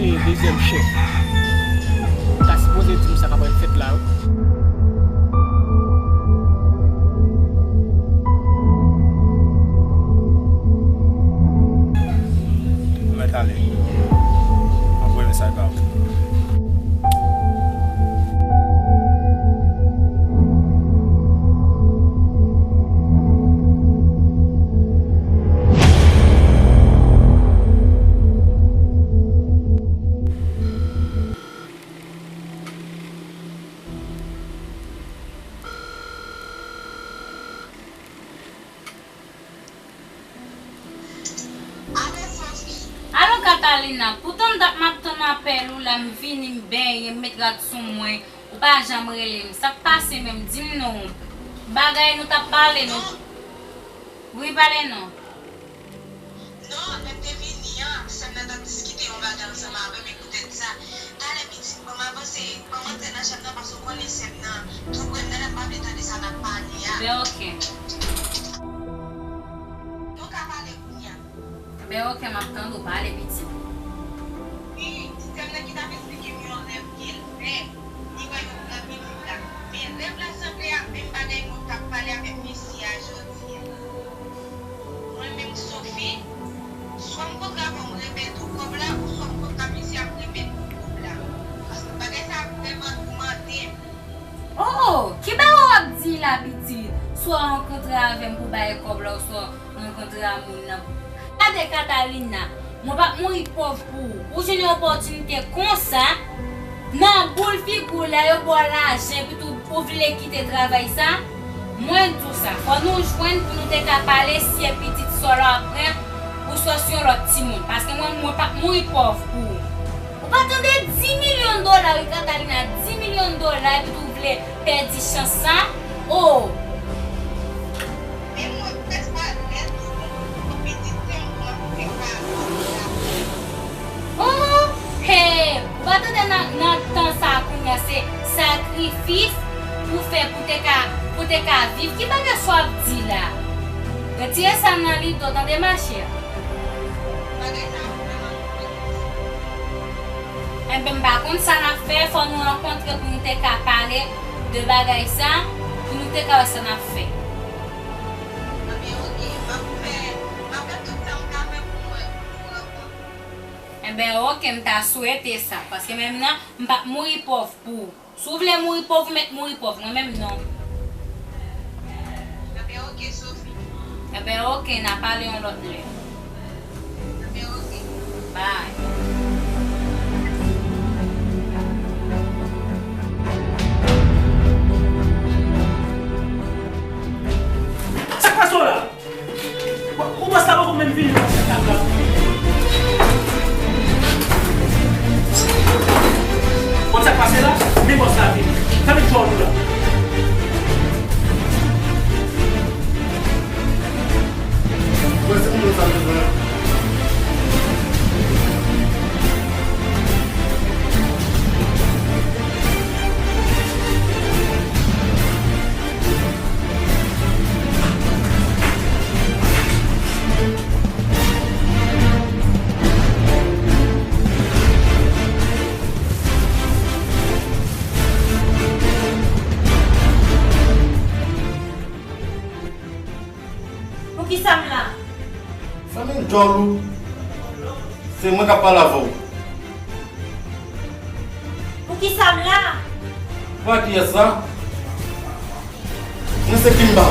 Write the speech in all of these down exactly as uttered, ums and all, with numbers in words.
Dezyèm chèf. Ou ta sipoze di m sa k ap pral fèt la wi. Ou mèt ale. M ap voye mesaj ba ou. Alo, Sophie. Alo, Catalina, poutan m t ap, m ap tann apèl ou la, m vini, m benyen, m met rad sou mwen, ou pa janm rele m. Sa k pase menm? Di m non. Bagay nou t ap pale, nou. Wi, pale non. Non, lè m te vini an, sè m nan t ap diskite yon bagay ansanm avè m, e poutèt sa, talè pitit, ban m avanse, ban m antre nan chanm nan, paske w konnen sè m nan tou pre m nan, m pa vle tande sa n ap pale a. Ben, oke. Nou ka pale kounye a. Ben, oke, m ap tande w, pale pitit. Wi, sè m nan ki t ap esplike m yon rèv ke l fè. Li wè yon gran pitit la. Men rèv la sanble a menm bagay mwen t ap pale avèk mesye a jodi a. Mwen menm Sophie, swa m kontre avè w m remèt ou kòb la, ou swa m kontre a mesye a m remèt ou kòb la. Paske bagay sa a vrèman toumante m. Oh, ki bagay w ap di la, pitit? Swa w rankontre avè m pou bay kòb la, ou swa w rankontre a moun nan pou. Gade, Catalina, mwen p ap mouri pòv pou ou. Ou jwenn yon opòtinite konsa, nan boul figi w la, yo ba w lajan, epi tou ou vle kite travay sa? Mwen di w sa, fò nou jwenn pou nou te ka pale si e pitit sòl ou ap pran, ou swa si yon lòt timoun. Paske mwen, mwen p ap mouri pòv pou ou. Ou pa tande dis milyon dola, wi, Catalina, dis milyon dola, epi tou ou vle pèdi chans sa? Oh! Men mwen prèske alèz pou pitit sè m pou mwen fè kado la. Oh! Hey! Ou pa tande nan, nan tan sa a kounye a, se sakrifis pou fè, pou te ka, pou te ka viv. Ki bagay sa w ap di la? Retire sa nan lide w, tande, machè. Bagay sa a vrèman. Enben, m pa konn sa n ap fè, fò nou rankontre pou nou te ka pale de bagay sa, pou nou te ka wè sa n ap fè. Enben, oke, m ap fè, m ap fè tout sa m ka fè pou mwen, pou nou rankontre. Enben, oke, m ta swete sa, paske menm nan, m p ap mouri pòv pou ou. Si w vle mouri pòv, ou mèt mouri pòv, mwen menm non. Enben, oke, Sophie. Enben, oke, n a pale yon lòt lè. Enben, oke. Bye. Sa k pase w la? Ou bòs la poko menm vini nan tab la. Konn sa k pase la? Men bòs la vini. Sa vin fè w la? Mwen se moun sa vin fè. Poukisa m la? Fèmen djòl ou. Se mwen k ap pale avè w. Poukisa m la? Ou pa kiyès la? Mwen se Kimba.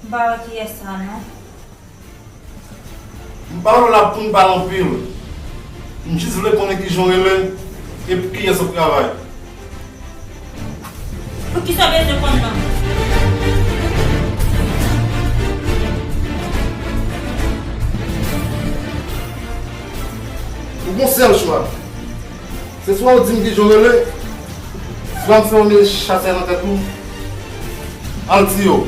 M pa wè kiyès sa non. M pa wè w la pou n pale anpil. M jis vle konnen kijan w rele e pou kiyès w ap travay. Poukisa w bezwen konn non m? Ou gon sèl chwa. Se swa w di m kijan w rele, swa m fè w mete chasè nan tèt ou. Al tiye w.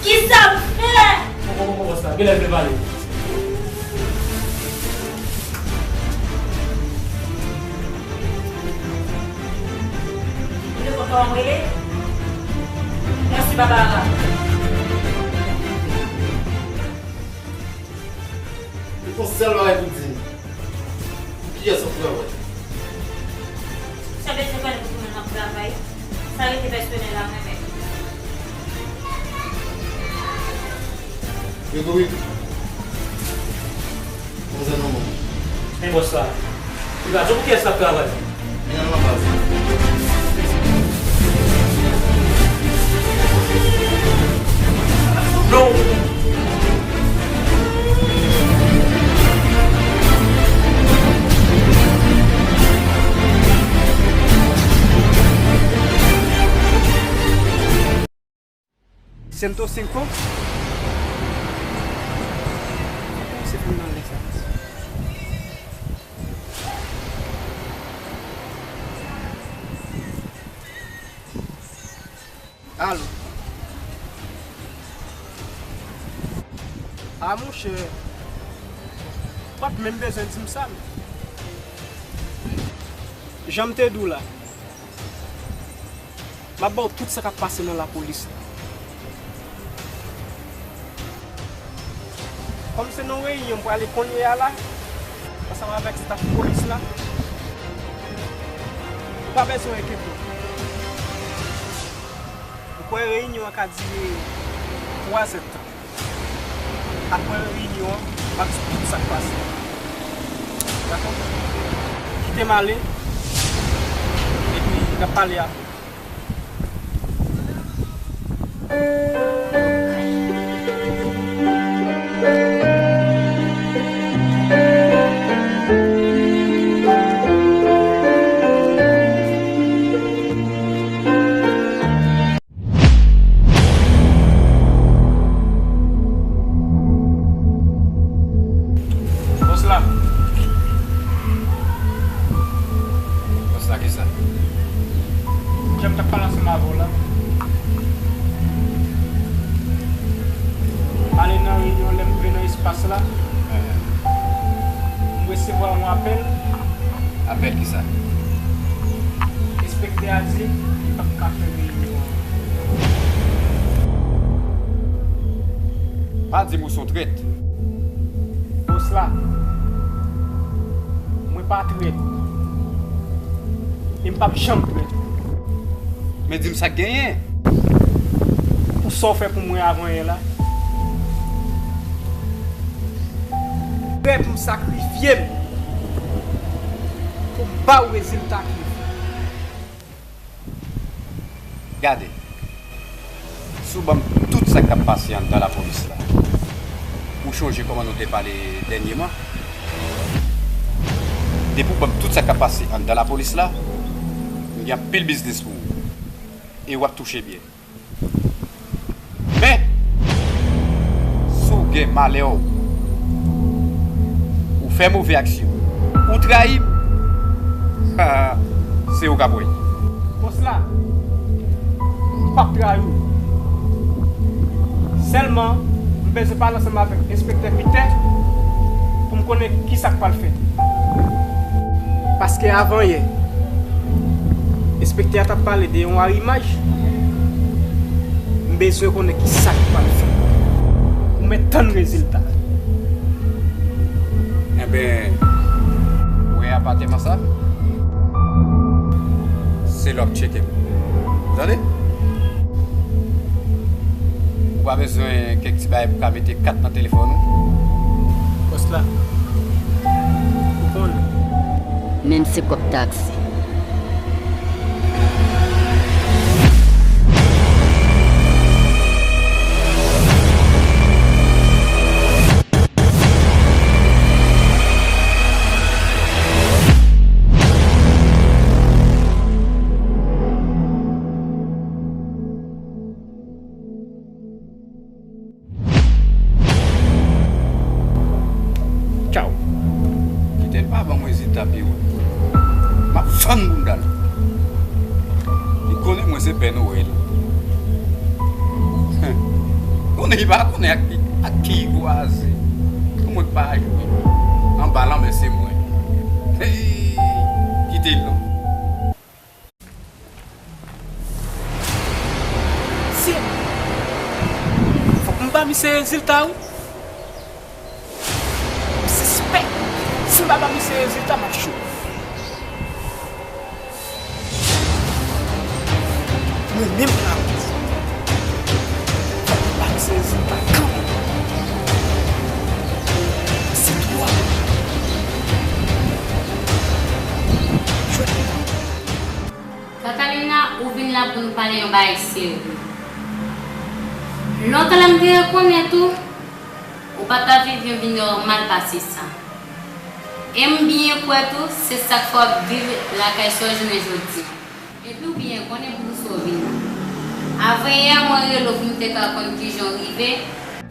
Kisa m fè? Poko, poko, poko, sa. Genlè l vle pale. Kòman w rele? Mwen se Babara. Li gon sèl bagay pou di m. Pou kiyès w ap travay? Sa bezwen konnen pou ki moun m ap travay. Sa rete pèsonèl a mwen menm. Gregory, manzè nan men w. Men bòs la, li pa di w pou kiyès l ap travay. Men nan men baz. Non. Ciento cinco. Se pou nan lè sa. Alo. A monchè, w pa t menm bezwen di m sa non. Jan m te di w la, m ap ba w tout sa k ap pase nan lapolis la. Kòm se nan reyinyon m prale kounye a la, ansanm avèk staf polis la, ou pa bezwen enkyete w. Ou kwè reyinyon an ka dire twa zèdtan. Apre reyinyon an, m ap di w tout sa k pase. Dakò? Kite m ale, epi n ap pale apre. Bòs la. Bòs la, kisa? Jan m t ap pale ansanm avè w la. M ale nan reyinyon, lè m rive nan espas la, m resevwa yon apèl. Apèl kisa? Enspektè a di li p ap ka fè reyinyon an. Pa di m ou se yon trèt. Bòs la, mwen pa trèt. E m p ap janm trèt. Men di m sa k genyen. Pou sa w fè pou mwen avanyè la. Prè pou m sakrifye m pou m ba w rezilta ki vle. Gade, si w ban m tout sa k ap pase anndan lapolis la, ou chonje kòman nou te pale dènyèman? Depi w ban m tout sa k ap pase anndan lapolis la, m gen anpil biznis pou ou. E w ap touche byen. Men, si w gen malè w, ou fè move aksyon, ou trayi m, se ou k ap wè l. Bòs la, m p ap trayi w. Sèlman, m bezwen pale ansanm avèk enspektè Pitè pou m konnen kisa k pral fèt. Paske avanyè, enspektè a t ap pale de yon arimaj. M bezwen konnen kisa k pral fèt. Ou mèt tann rezilta. Enben, ou wè apatèman sa? Se lè w ap tcheke m. Ou tande? Ou pa bezwen kèk ti bagay pou ka mete kat nan telefòn ou? Bòs la, ou konnen. Menm se kòb taksi. Tchaw. Kite l pa ban mwen rezilta pi wo. M ap fann bounda l. Li konnen mwen se Pè Noyèl. Konnen li pa konnen ak ki, ak ki li kwaze. Pou mwen k pa jwe. Anba lanmè se mwen. Hey, kite l non. Misye rezilta wi. M sispèk. Si m pa ba misye rezilta, m ap cho. Mwen menm la wi. Fòk m ba misye rezilta kanmenm. Se twòp. Jwèt li. Catalina, ou vin la pou nou pale yon bagay serye. Lontan lè m te rekonèt ou, ou pa t ap viv yon vi nòmal pase sa. E m byen kwè tou, se sa k fè w ap viv lakay sa w jounen jodi a. Epi w byen konnen pou kisa w vin la. Avanyè mwen rele w pou m te ka konn kijan w rive,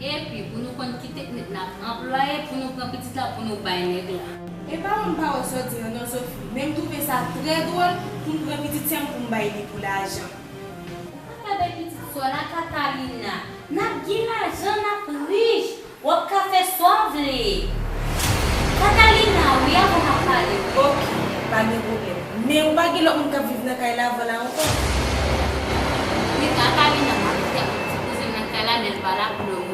epi pou nou konn ki teknik n ap anplwaye pou nou pran pitit la pou nou bay nèg la. E pa wont pa wè sa w di an non Sophie, men m twouve sa trè dwòl pou m pran pitit sè m pou m bay li pou lajan. Ou pa ka bay pitit sè w la Catalina, n ap gen lajan, n ap rich, w ap ka fè sa w vle. Catalina, wi, avan m ap pale. Oke, pa gen pwoblèm. Men ou pa gen lòt moun k ap viv nan kay la avan la ankò? Wi, Catalina, m ap kite yon ti kouzen m nan kay la, men l pa la pou le moman.